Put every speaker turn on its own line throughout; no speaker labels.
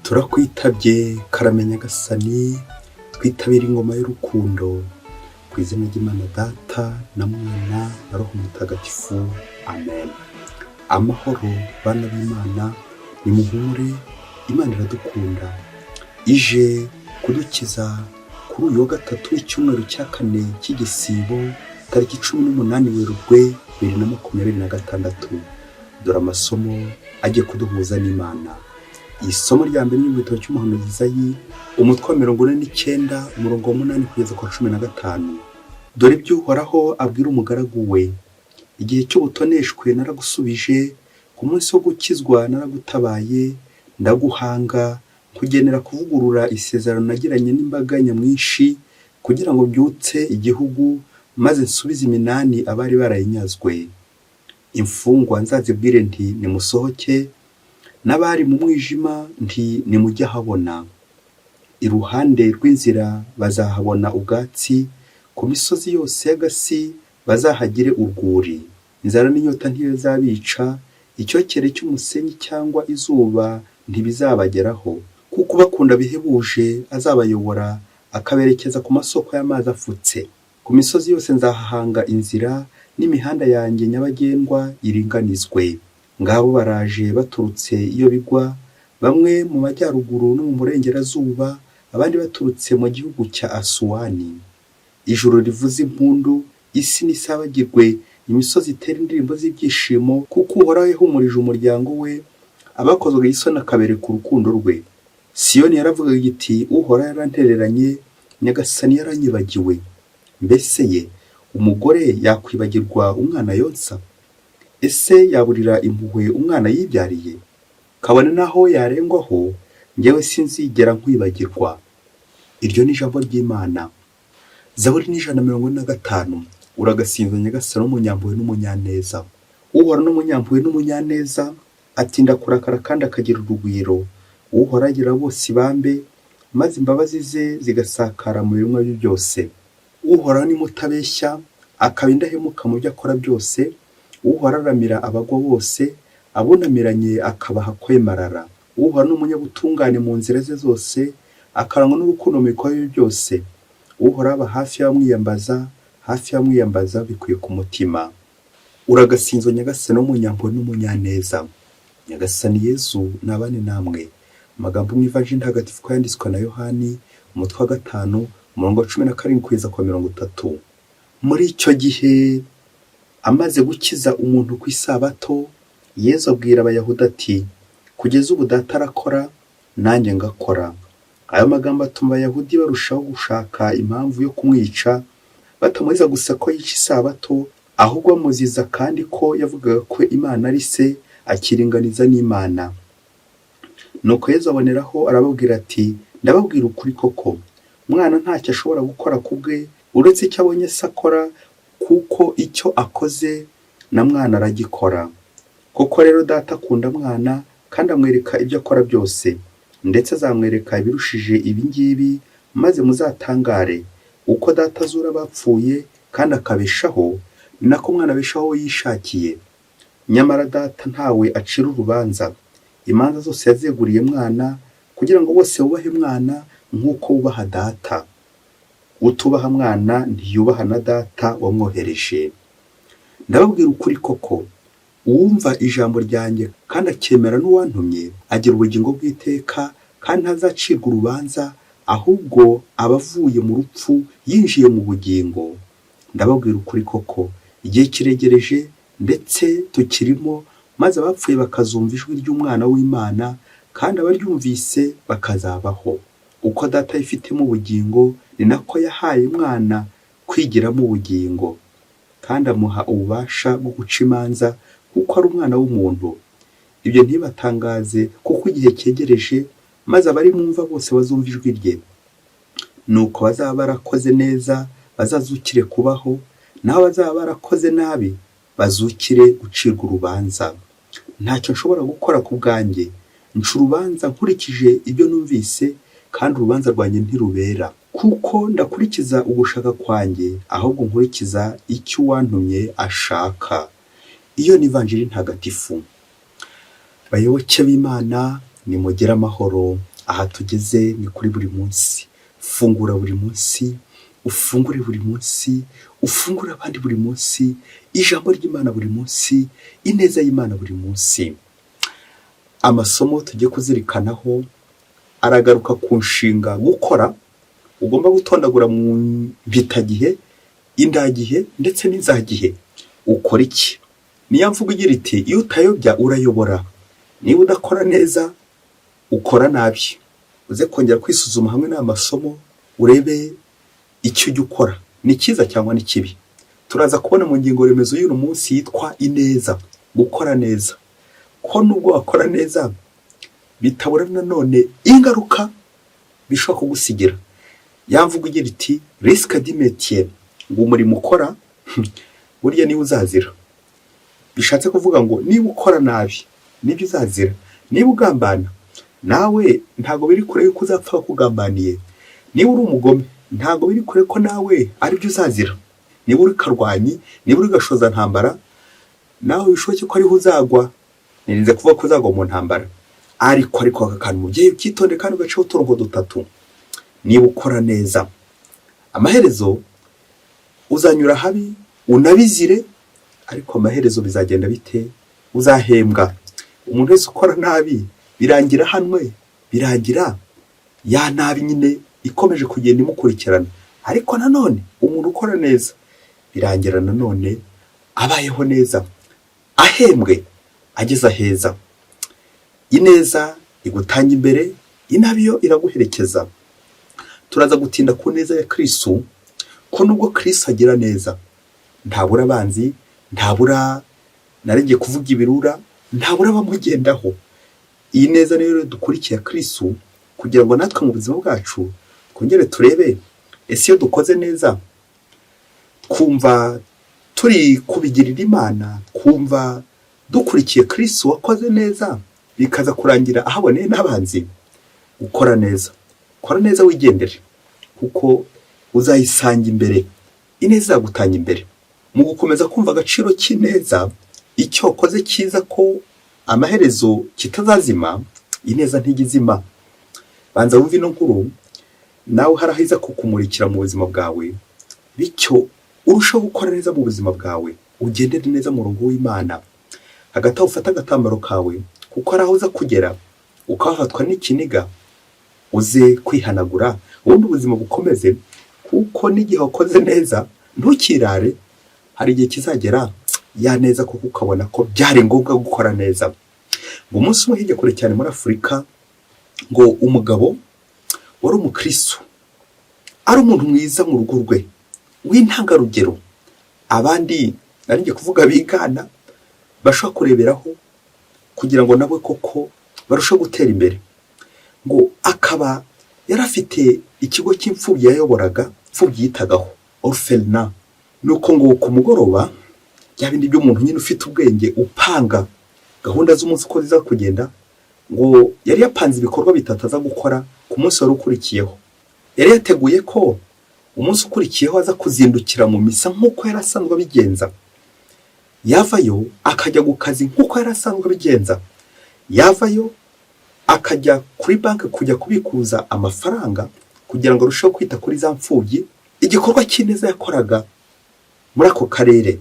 Turakwitabye karame Nyagasani, twitabire ingoma y'urukundo. Ku izina ry'Imana Data na Mwana na Roho Mutagatifu, amen. Amahoro bana b'Imana, nimuhumure, Imana iradukunda. Ije kudukiza kuri uyu wa gatatu w'icyumweru cya kane cy'igisibo, tariki 18 Werurwe 2026. Dore amasomo agiye kuduhuza n'Imana. Isomo rya mbere ni mu gitabo cy'umuhanuzi Izayi, umutwe wa 49, umurongo wa 8 kugeza ku wa 15. Dore ibyo Uhoraho abwira umugaragu we: igihe cy'ubutoneshwe naragusubije, ku munsi wo gukizwa naragutabaye, ndaguhanga, nkugenera kuvugurura isezerano nagiranye n'imbaga nyamwinshi, kugira ngo mbyutse igihugu, maze nsubize iminani abari barayinyazwe. Imfungwa nzazibwire nti: nimusohoke, n'abari mu mwijima nti: nimujye ahabona. Iruhande rw'inzira bazahabona ubwatsi, ku misozi yose y'agasi bazahagire urwuri. Inzara n'inyota ntibizabica, icyokere cy'umusenyi cyangwa izuba ntibizabageraho, kuko ubakunda bihebuje azabayobora, akaberekeza ku masoko y'amazi afutse. Ku misozi yose nzahahanga inzira, n'imihanda yanjye nyabagendwa iringanizwe. Ngabo baraje baturutse iyo bigwa, bamwe mu majyaruguru no mu burengerazuba, abandi baturutse mu gihugu cya Asuwani. Ijuru rivuze impundu, isi nisabagirwe, imisozi itere indirimbo z'ibyishimo, kuko Uhoraho yahumurije umuryango we, abakozwaga isoni akabereka urukundo rwe. Siyoni yaravugaga iti: Uhoraho yarantereranye, Nyagasani yaranyibagiwe. Mbese ye, umugore yakwibagirwa umwana yonsa? Ese yaburira impuhwe umwana yibyariye? Kabone n'aho yarengwaho, njyewe sinzigera nkwibagirwa. Iryo ni ijambo ry'Imana. Zaburi ni 145. Uragasinzwa Nyagasani w'umunyampuhwe n'umunyaneza. Uhoraho n'umunyampuhwe n'umunyaneza, atinda kurakara kandi akagira urugwiro. Uhoraho agira bose ibambe, maze imbabazi ze zigasakara mu biremwa bye byose. Uhoraho ni mutabeshya, akaba indahemuka mu byo akora byose. Uhoraho aramira abagwa bose, abunamiranye akabaha kwemarara. Uhoraho ni umunyabutungane mu nzira ze zose, akarangwa n'urukundo mu bikorwa bye byose. Uhoraho aba hafi y'abamwiyambaza, hafi y'abamwiyambaza bikuye ku mutima. Uragasinzwa Nyagasani w'umunyampuhwe n'umunyaneza. Nyagasani Yezu nabane namwe. Amagambo mu Ivanjiri ntagatifu uko yanditswe na Yohani, umutwe wa 5, umurongo wa 17 kugeza ku wa 30. Muri icyo gihe, amaze gukiza umuntu ku isabato, Yezu abwira Abayahudi ati: kugeza ubu Data arakora, nanjye ngakora. Ayo magambo atuma Abayahudi barushaho gushaka impamvu yo kumwica, batamuziza gusa ko yica isabato, ahubwo bamuziza kandi ko yavugaga ko Imana ari se, akiringaniza n'Imana. Nuko Yezu aboneraho arababwira ati: ndababwira ukuri koko, umwana ntacyo ashobora gukora ku bwe, uretse icyo abonye se akora, kuko icyo akoze na mwana aragikora. Koko rero Data akunda mwana, kandi amwereka ibyo akora byose, ndetse azamwereka ibirushije ibi ngibi, maze muzatangare. Uko Data azura abapfuye kandi akabeshaho, ni nako umwana abeshaho uwo yishakiye. Nyamara Data ntawe acira urubanza, imanza zose yazeguriye mwana, kugira ngo bose bubahe mwana nk'uko bubaha Data. Utubaha mwana ntiyubaha na Data wamwohereje. Ndababwira ukuri koko, uwumva ijambo ryanjye kandi akemera n'uwantumye agira ubugingo bw'iteka, kandi ntazacirwa urubanza, ahubwo aba avuye mu rupfu yinjiye mu bugingo. Ndababwira ukuri koko, igihe kiregereje ndetse tukirimo, maze abapfuye bakazumva ijwi ry'umwana w'Imana, kandi abaryumvise bakazabaho. Uko Data yifitemo ubugingo, ni nako yahaye mwana kwigiramo ubugingo, kandi amuha ububasha bwo guca imanza, kuko ari umwana w'umuntu. Ibyo ntibatangaze, kuko igihe cyegereje, maze abari mu mva bose bazumva ijwi rye. Nuko bazaba barakoze neza bazazukire kubaho, naho abazaba barakoze nabi bazukire gucirwa urubanza. Ntacyo nshobora gukora ku bwanjye, nca urubanza nkurikije ibyo numvise, kandi urubanza rwanjye ntirubera, kuko ndakurikiza ugushaka kwanjye, ahubwo nkurikiza icyo uwantumye ashaka. Iyo ni Ivanjiri ntagatifu. Bayoboke b'Imana, nimugire amahoro. Aha tugeze ni kuri buri munsi. Fungura buri munsi, ufungure buri munsi, ufungure abandi buri munsi, ijambo ry'Imana buri munsi, ineza y'Imana buri munsi. Amasomo tugiye kuzirikanaho aragaruka ku nshinga gukora, ugomba gutondagura mu mpitagihe, indagihe ndetse n'inzagihe. Ukora iki? Niyo mvugo igira iti: "Iyo utayobya urayobora." Niba udakora neza, ukora nabi. Uze kongera kwisuzuma hamwe n'aya masomo, urebe icyo ujya ukora ni cyiza cyangwa ni kibi. Turaza kubona mu ngingo remezo y'uyu munsi yitwa ineza, gukora neza, ko nubwo wakora neza bitabura nanone ingaruka bishobora kugusigira. Ya mvugo igira iti "risque du métier", ngo umurimo ukora burya niba uzazira. Bishatse kuvuga ngo niba ukora nabi nibyo uzazira. Niba ugambana, nawe ntabwo biri kure yuko uzapfa bakugambaniye. Niba uri umugome, ntabwo biri kure ko nawe aribyo uzazira. Niba uri karwanyi, niba uri gashoza ntambara, nawe bishoboke ko ariho uzagwa. Nirinze kuvuga ko uzagwa mu ntambara, ariko aka kantu, mubyeyi, ukitonde kandi ugacaho uturongo dutatu. Niba ukora neza, amaherezo uzanyura habi unabizire, ariko amaherezo bizagenda bite? Uzahembwa. Umuntu wese ukora nabi birangira ahanwe, birangira ya nabi nyine ikomeje kugenda imukurikirana. Ariko nanone umuntu ukora neza birangira nanone abayeho neza, ahembwe, ageze aheza. Ineza igutanga imbere, inabi yo iraguherekeza. Turaza gutinda ku neza ya Kirisitu, ko nubwo Kirisitu agira neza ntabura abanzi, ntabura, naringiye kuvuga ibirura, ntabura abamugendaho. Iyi neza niyo dukurikiye Kirisitu kugira ngo natwe mu buzima bwacu twongere turebe: ese iyo dukoze neza twumva turi kubigirira Imana, twumva dukurikiye Kirisitu wakoze neza bikaza kurangira ahaboneye n'abanzi? Gukora neza, kora neza wigendere, kuko uzayisanga imbere. Ineza izagutanga imbere. Mu gukomeza kumva agaciro k'ineza, icyo wakoze cyiza ko amaherezo kitazazima. Ineza ntijya izima. Banza wumve ino nkuru, nawe hari aho iza kukumurikira mu buzima bwawe, bityo urushaho gukora neza mu buzima bwawe, ugendere neza mu murongo w'Imana. Hagati aho ufate agatambaro kawe, kuko hari aho uza kugera ukahafatwa n'ikiniga, uze kwihanagura, ubundi ubuzima bukomeze. Kuko n'igihe wakoze neza, ntukirare, hari igihe kizagera ya neza kuko ukabona ko byari ngombwa gukora neza. Ngo umunsi umwe hirya kure cyane muri Afurika, ngo umugabo wari umukristo, ari umuntu mwiza mu rugo rwe, w'intangarugero, abandi, nari kuvuga bigana, bashobora kureberaho kugira ngo nawe koko barusheho gutera imbere. Ngo akaba yari afite ikigo cy'imfubyi yayoboraga, imfubyi yitagaho, orphelinat. Nuko ngo ku mugoroba, bya bindi by'umuntu nyine ufite ubwenge upanga gahunda z'umunsi uko ziza kugenda, ngo yari yapanze ibikorwa bitatu aza gukora ku munsi wari ukurikiyeho. Yari yateguye ko umunsi ukurikiyeho aza kuzindukira mu misa nk'uko yari asanzwe abigenza, yavayo akajya ku kazi nk'uko yari asanzwe abigenza, yavayo akajya kuri banki kujya kubikuza amafaranga kugira ngo arusheho kwita kuri za mfubyi, igikorwa cy'ineza yakoraga muri ako karere.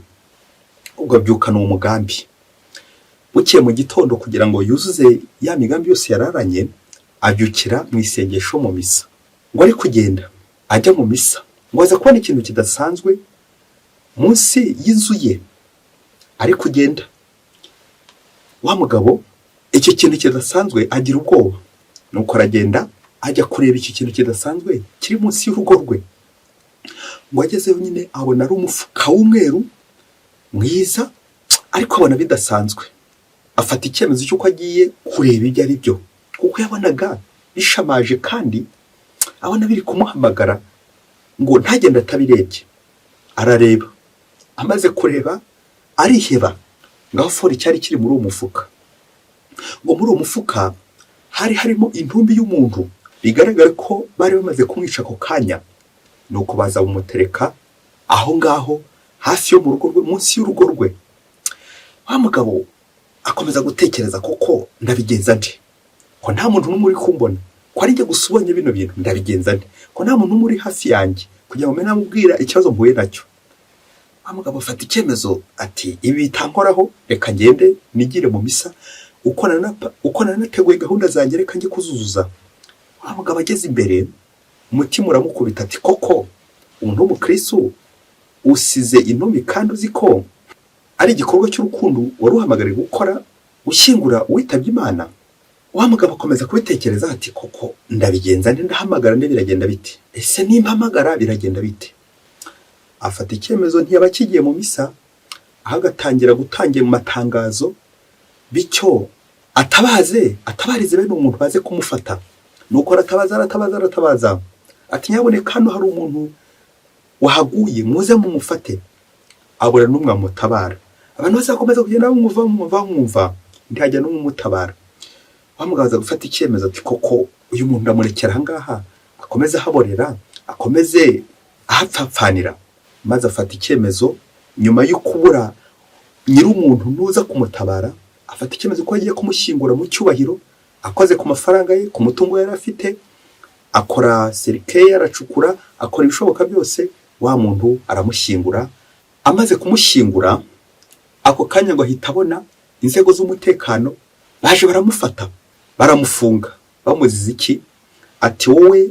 Ubwo abyukana uwo mugambi. Bukeye mu gitondo, kugira ngo yuzuze ya migambi yose yararanye, abyukira mu isengesho, mu misa. Ngo ari kugenda ajya mu misa, ngo aza kubona ikintu kidasanzwe munsi y'inzu ye. Ari kugenda wa mugabo, icyo kintu kidasanzwe, agira ubwoba. Nuko aragenda ajya kureba icyo kintu kidasanzwe kiri munsi y'urugo rwe. Ngo agezeyo nyine abona ari umufuka w'umweru mwiza, ariko abona bidasanzwe. Afata icyemezo cy'uko agiye kureba ibyo ari byo, kuko yabonaga bishamaje kandi abona biri kumuhamagara ngo ntagende atabirebye. Arareba, amaze kureba ariheba. Ngaho fora icyari kiri muri uwo mufuka. Ngo muri uwo mufuka hari harimo intumbi y'umuntu, bigaragara ko bari bamaze kumwica ako kanya. Nuko baza bumutereka aho ngaho hafi yo mu rugo rwe, munsi y'urugo rwe. Wa mugabo akomeza gutekereza: "Koko ndabigenza nde ko nta muntu n'umwe uri kumbona, ko Ko ari njye gusa ubonye bino bintu, ndabigenza nte ko nta muntu umwe uri hafi yanjye kugira ngo mbe namubwira ikibazo mpuye nacyo? Wa mugabo afata icyemezo ati: "Ibi bitankoraho, reka ngende nigire mu misa. Uko nanateguye gahunda zanjye, reka njye kuzuzuza." Wa mugabo ageze imbere, umutima uramukubita ati: "Koko umuntu w'umukristo usize intumbi, kandi uzi ko ari igikorwa cy'urukundo wari uhamagariwe gukora, ushyingura uwitabye Imana?" Wa mugabo akomeza kubitekereza ati: "Koko ndabigenza nte? Ndahamagara nde? Biragenda bite? Ese nimpamagara biragenda bite?" Afata icyemezo, ntiyaba akigiye mu misa, aho agatangira gutangira mu matangazo, bityo atabaze, atabarize bene umuntu baze kumufata. Nuko aratabaza, aratabaza, aratabaza ati: "Nyaboneka, hano hari umuntu wahaguye, muze mumufate." Abura n'umwe amutabara. Abantu bose bakomeza kugenda bamwumva, bamwumva, bamwumva, ntihajya n'umwe umutabara. Wa mugabo aza gufata icyemezo ati: "Koko uyu muntu ndamurekera aha ngaha akomeze ahaborera, akomeze ahapfapfanira?" Maze afata icyemezo nyuma yo kubura nyir'umuntu nuza kumutabara, afata icyemezo ko agiye kumushyingura mu cyubahiro, akoze ku mafaranga ye, ku mutungo yari afite. Akora cercueil, aracukura, akora ibishoboka byose, wa muntu aramushyingura. Amaze kumushyingura, ako kanya ngo ahita abona inzego z'umutekano baje, baramufata, baramufunga. Bamuziza iki? Ati: "Wowe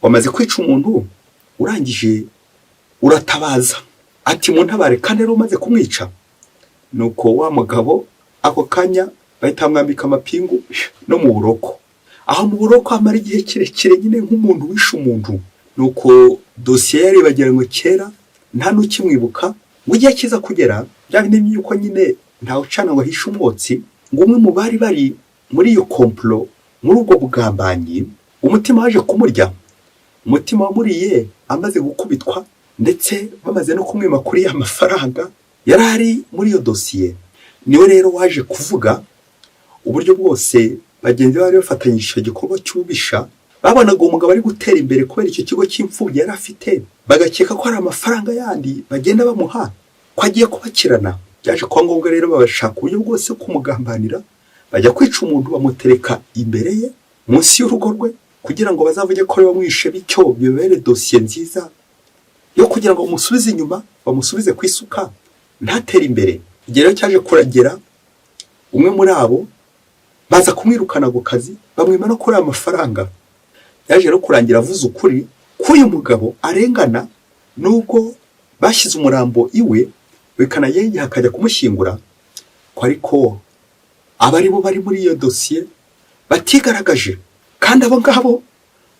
wamaze kwica umuntu, urangije uratabaza ati muntabare, kandi rero umaze kumwica." Nuko wa mugabo ako kanya bahita bamwambika amapingu no mu buroko. Aho mu buroko hamara igihe kirekire nyine nk'umuntu wishe umuntu. Nuko dosiye yaribagiranywe kera, nta n'ukimwibuka. Ngo igihe kiza kugera, bya bindi yuko nyine ntawe ucana ngo ahishe umwotsi, ngo umwe mu bari bari muri iyo complot, muri ubwo bugambanyi, umutima waje kumurya. Umutima wamuriye amaze gukubitwa, ndetse bamaze no kumwima kuri ya mafaranga yari ari muri iyo dosiye. Niwe rero waje kuvuga uburyo bwose bagenzi be bari bafatanyije icyo gikorwa cy'ububisha babonaga uwo mugabo ari gutera imbere kubera icyo kigo cy'imfubyi yari afite, bagakeka ko hari amafaranga yandi bagenda bamuha, ko agiye kubakirana. Byaje kuba ngombwa rero babashaka uburyo bwose kumugambanira, bajya kwica umuntu, bamutereka imbere ye munsi y'urugo rwe, kugira ngo bazavuge ko ariwe wamwishe, bityo bibere dosiye nziza yo kugira ngo bamusubize inyuma, bamusubize ku isuka, ntatere imbere. Igihe rero cyaje kuragera, umwe muri abo baza kumwirukana ku kazi, bamwima no kuri ayo mafaranga. Yaje rero kurangira avuze ukuri ko uyu mugabo arengana, nubwo bashyize umurambo iwe bikanagera akajya kumushyingura, ko ariko aba ari bo bari muri iyo dosiye batigaragaje, kandi abo ngabo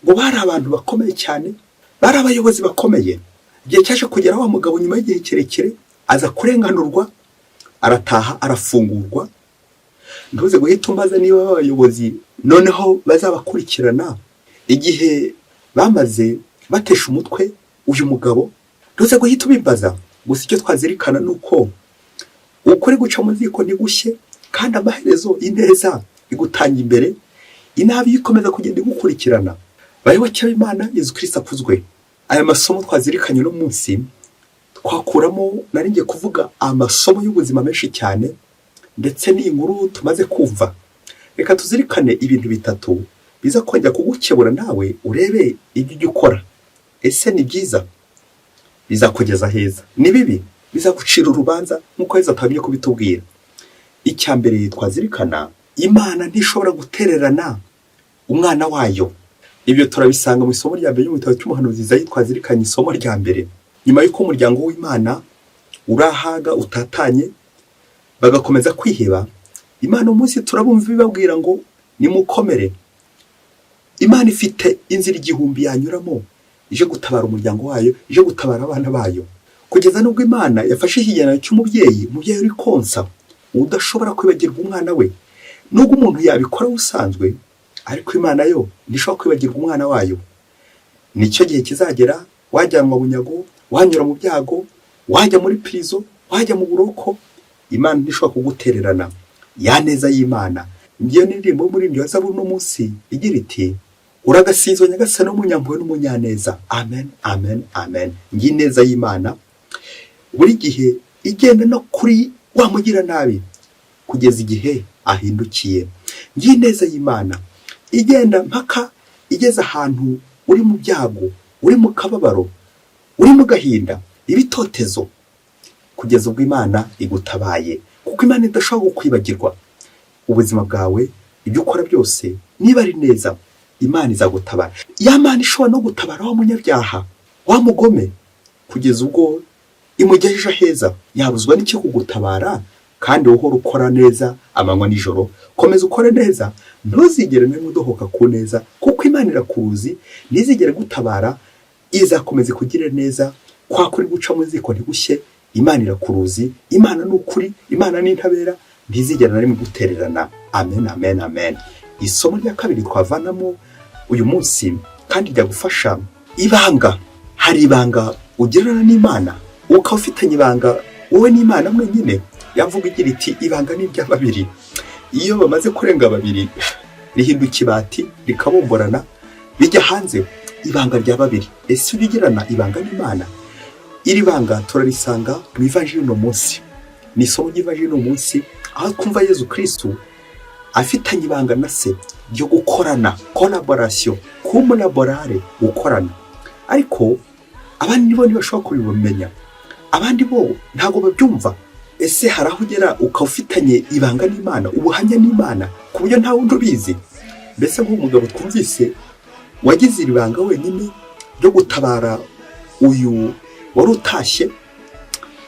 ngo bari abantu bakomeye cyane, bari abayobozi bakomeye. Igihe cyaje kugera, wa mugabo nyuma y'igihe kirekire aza kurenganurwa, arataha, arafungurwa. Ntuze guhita umbaza niba abayobozi noneho bazabakurikirana igihe bamaze batesha umutwe uyu mugabo. Ntuze guhita ubimbaza. Gusa icyo twazirikana ni uko ukuri guca mu ziko ntigushye, kandi amaherezo ineza igutanga imbere, inabi ikomeza kugenda igukurikirana. Bayoboke b'Imana, Yezu Kristo akuzwe. Aya masomo twazirikanye uno munsi twakuramo, nari ngiye kuvuga amasomo y'ubuzima menshi cyane, ndetse n'iyi nkuru tumaze kumva. Reka tuzirikane ibintu bitatu biza kongera kugukebura, nawe urebe ibyo ujya ukora. Ese ni byiza? Bizakugeza heza? Ni bibi? Bizagucira urubanza, nk'uko Yezu atabonye kubitubwira. Icya mbere twazirikana: Imana ntishobora gutererana umwana wayo. Ibyo turabisanga mu isomo rya mbere mu gitabo cy'umuhanuzi Izayi. Twazirikanye isomo rya mbere nyuma y'uko umuryango w'Imana urahaga utatanye, bagakomeza kwiheba. Imana umunsi turabumva ibabwira ngo nimukomere. Imana ifite inzira igihumbi yanyuramo ije gutabara umuryango wayo, ije gutabara abana bayo, kugeza n'ubwo Imana yafashe ikigereranyo cy'umubyeyi, umubyeyi uri konsa, udashobora kwibagirwa umwana we. Nubwo umuntu yabikora usanzwe, ariko Imana yo ntishobora kwibagirwa umwana wayo. Nicyo gihe kizagera, wajyanwa bunyago, wanyura mu byago, wajya muri prison, wajya mu buroko, Imana ntishobora kugutererana. Ya neza y'Imana ngiyo n'indirimbo y'umuririmbyi wa Zaburi uno munsi igira iti: "Uragasingizwa Nyagasani w'umunyampuhwe n'umunyaneza." Amen, amen, amen. Ngiyi neza y'Imana buri gihe igenda no kuri wa mugiranabi kugeza igihe ahindukiye. Ngiyi neza y'Imana. Igenda mpaka igeze ahantu uri mu byago, uri mu kababaro, uri mu gahinda, ibitotezo, kugeza ubwo Imana igutabaye, kuko Imana idashobora kukwibagirwa. Ubuzima bwawe, ibyo ukora byose, niba ari neza, Imana izagutabara. Ya Mana ishobora no gutabara wa munyabyaha, wa mugome, kugeza ubwo imugejeje aheza, yabuzwa n'iki kugutabara kandi uhora ukora neza amanywa nijoro? Komeza ukore neza, ntuzigere na rimwe udohoka ku neza, kuko Imana irakuzi, ntizigere gutabara, izakomeza ikugirire neza. Kwa kuri guca mu ziko ntigushye, Imana irakuruzi. Imana ni ukuri, Imana ni intabera, ntizigera na rimwe gutererana. Amen, amen, amen. Isomo rya kabiri twavanamo uyu munsi kandi ryagufasha: ibanga. Hari ibanga ugirana n'Imana, ukaba ufitanye ibanga wowe n'Imana mwenyine. Yavuga igira iti: "Ibanga ni irya babiri." Iyo bamaze kurenga babiri, rihinduka ibati, rikabomborana, bijya hanze. Ibanga rya babiri. Ese ujya ugirana ibanga n'Imana? Iri banga turarisanga mu ivanjiri uno munsi. Ni isomo ry'ivanjiri uno munsi, aho twumva Yezu Kirisitu afitanye ibanga na Se ryo gukorana, collaboration, cum laborare, gukorana. Ariko abandi bo ntibashobora kubimenya, abandi bo ntabwo babyumva. Ese hari aho ugera ukaba ufitanye ibanga n'Imana, ubuhamya n'Imana, ku buryo nta wundi ubizi? Mbese nk'umugabo twumvise wagize iri banga wenyine ryo gutabara uyu wari utashye,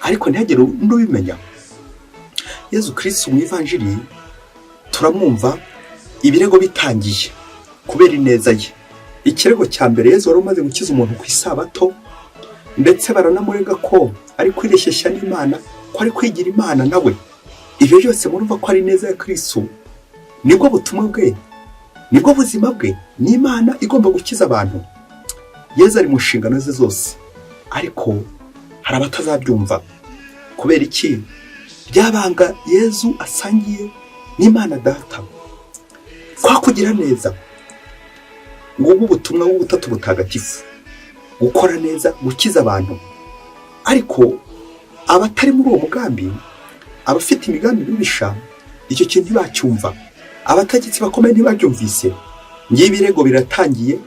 ariko ntihagire undi ubimenya. Yezu Kirisitu mu ivanjiri turamwumva ibirego bitangiye kubera ineza ye. Ikirego cya mbere, Yezu wari umaze gukiza umuntu ku isabato, ndetse baranamurega ko ari kwireshyeshya n'Imana, ko ari kwigira Imana nawe. Ibyo byose murumva ko ari ineza ya Kirisitu, nibwo butumwa bwe, nibwo buzima bwe. Ni Imana igomba gukiza abantu. Yezu ari mu nshingano ze zose, ariko hari abatazabyumva. Kubera iki? Ryabanga Yezu asangiye n'Imana Data, kwa kugira neza. Ngubu ubutumwa bw'Ubutatu Butagatifu: gukora neza, gukiza abantu. Ariko abatari muri uwo mugambi, abafite imigambi mibisha, icyo kintu ntibacyumva. Abategetsi bakomeye ntibabyumvise. Ngibi ibirego biratangiye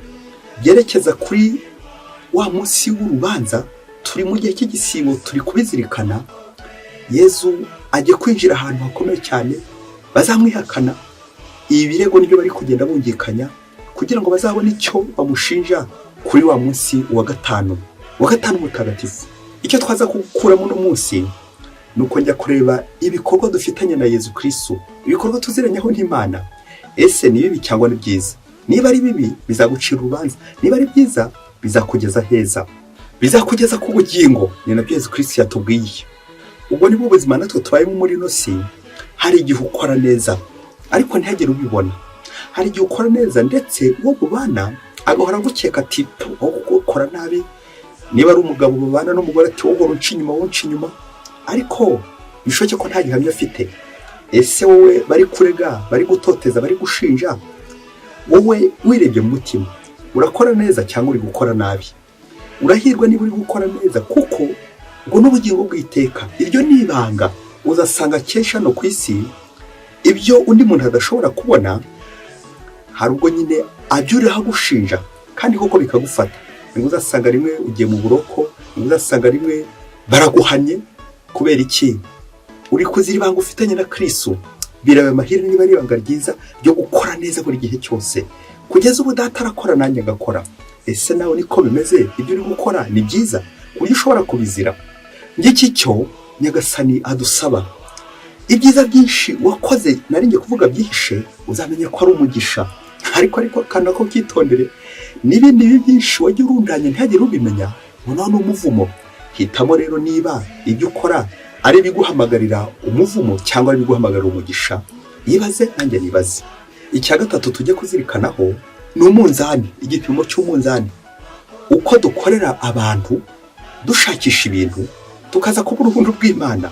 byerekeza kuri wa munsi w'urubanza. Turi mu gihe cy'igisibo, turi kubizirikana. Yezu ajya kwinjira ahantu hakomeye cyane, bazamwihakana. Ibi birego nibyo bari kugenda bungikanya kugira ngo bazabone icyo bamushinja kuri wa munsi wa gatanu, wa gatanu mutagatifu. Icyo twaza gukuramo uno munsi ni uko njya kureba ibikorwa dufitanye na Yezu Kirisitu, ibikorwa tuziranyeho n'Imana. Ese ni bibi cyangwa ni byiza? Niba ari bibi, bizagucira urubanza. Niba ari byiza, bizakugeza heza, bizakugeza ku bugingo. Ni nabyo Yezu Kirisitu yatubwiye. Ubwo nibwo buzima natwe tubayemo muri ino si. Hari igihe ukora neza ariko ntihagire ubibona. Hari igihe ukora neza, ndetse uwo mubana agahora agukeka ati: "Wowe ukora nabi." Niba ari umugabo mubana n'umugore, ati: "Wowe unca inyuma, wowe unca inyuma." Ariko bishoboke ko nta gihamya afite. Ese wowe bari kurega, bari gutoteza, bari gushinja, wowe wirebye mu mutima, urakora neza cyangwa uri gukora nabi? Urahirwa niba uri gukora neza, kuko ngo n'ubugingo bw'iteka. Iryo ni ibanga. Uzasanga kenshi hano ku isi ibyo undi muntu adashobora kubona, hari ubwo nyine abyuriraho agushinja kandi koko bikagufata. Nibwo uzasanga rimwe ugiye mu buroko, nibwo uzasanga rimwe baraguhanye. Kubera iki? Uri kuzira ibanga ufitanye na Kirisitu. Biraba amahirwe niba ari ibanga ryiza ryo gukora neza buri gihe cyose. Kugeza ubu Data arakora, nanjye ngakora. Ese nawe niko bimeze? Ibyo uri gukora ni byiza ku buryo ushobora kubizira? Ngiki cyo Nyagasani adusaba: ibyiza byinshi wakoze, nari ngiye kuvuga byihishe, uzamenye ko ari umugisha. Ariko kandi ako kitondere, n'ibindi bibi byinshi wajya urundanya ntihagire ubimenya, ngo ni umuvumo. Hitamo rero niba ibyo ukora ari ibiguhamagarira umuvumo cyangwa ari ibiguhamagarira umugisha. Yibaze, nanjye nibaze. Icya gatatu tujye kuzirikanaho ni umunzani, igipimo cy'umunzani. Uko dukorera abantu dushakisha ibintu, tukaza kubura ubuntu bw'Imana.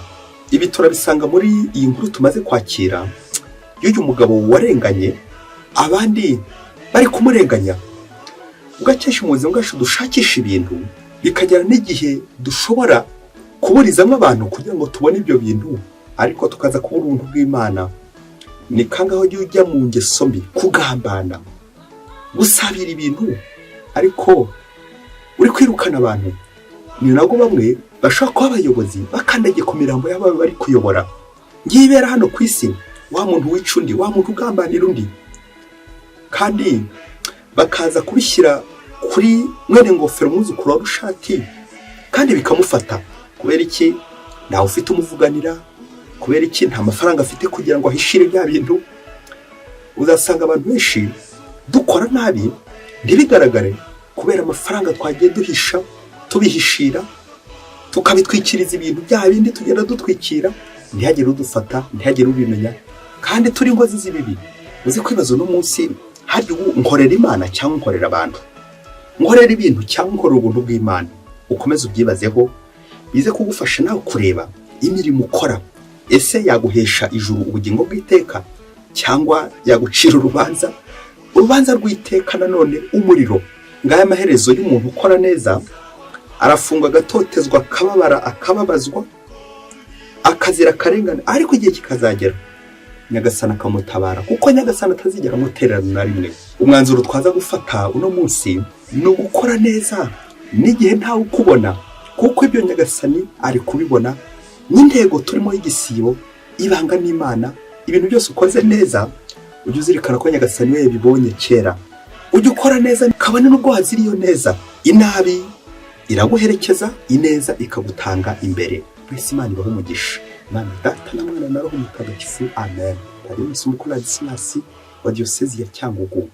Ibi turabisanga muri iyi nkuru tumaze kwakira y'uyu mugabo warenganye, abandi bari kumurenganya. Ugakesha mu buzima bwacu dushakisha ibintu, bikagera n'igihe dushobora kuburizamo abantu kugira ngo tubone ibyo bintu, ariko tukaza kubura ubuntu bw'Imana. Ni kangaho ujya ujya mu ngeso mbi, kugambana? Gusabira ibintu ariko uri kwirukana abantu. Ni nabwo bamwe bashobora kuba abayobozi bakandagiye ku mirambo y'abo bari kuyobora. Ngibera hano ku isi, wa muntu wica undi, wa muntu ugambanira undi, kandi bakaza kubishyira kuri mwene ngofero, umwuzukuru wa Bushati, kandi bikamufata. Kubera iki? Ntawe ufite umuvuganira. Kubera iki? Nta mafaranga afite kugira ngo ahishire bya bintu. Uzasanga abantu benshi dukora nabi ntibigaragare kubera amafaranga twagiye duhisha, tubihishira, tukabitwikiriza ibintu bya bindi tugenda dutwikira, ntihagire udufata, ntihagire ubimenya, kandi turi inkozi z'ibibi. Uzi kwibaza uno munsi: harya ubu nkorera Imana cyangwa nkorera abantu? Nkorera ibintu cyangwa nkorera ubuntu bw'Imana? Ukomeze ubyibazeho, bize kugufasha nawe kureba imirimo ukora. Ese yaguhesha ijuru, ubugingo bw'iteka, cyangwa yagucira urubanza rw'iteka, nanone umuriro? Ngaya amaherezo y'umuntu ukora neza: arafungwa, agatotezwa, akababara, akababazwa, akazira akarengane, ariko igihe kikazagera Nyagasani akamutabara, kuko Nyagasani atazigera amutererana na rimwe. Umwanzuro twaza gufata uno munsi ni ugukora neza n'igihe ntawe ukubona, kuko ibyo Nyagasani ari kubibona. N'intego turimo y'igisibo, ibanga n'Imana. Ibintu byose ukoze neza, ujye uzirikana ko Nyagasani we yabibonye kera. Ujye ukora neza kabone n'ubwo waziriyo neza. Inabi iraguherekeza, ineza ikagutanga imbere. Mwese Imana ibahe umugisha. Imana Data na Mwana na Roho Mutagatifu, amen. Padiri Musumukuru Ladislas wa Diyosezi ya Cyangugu.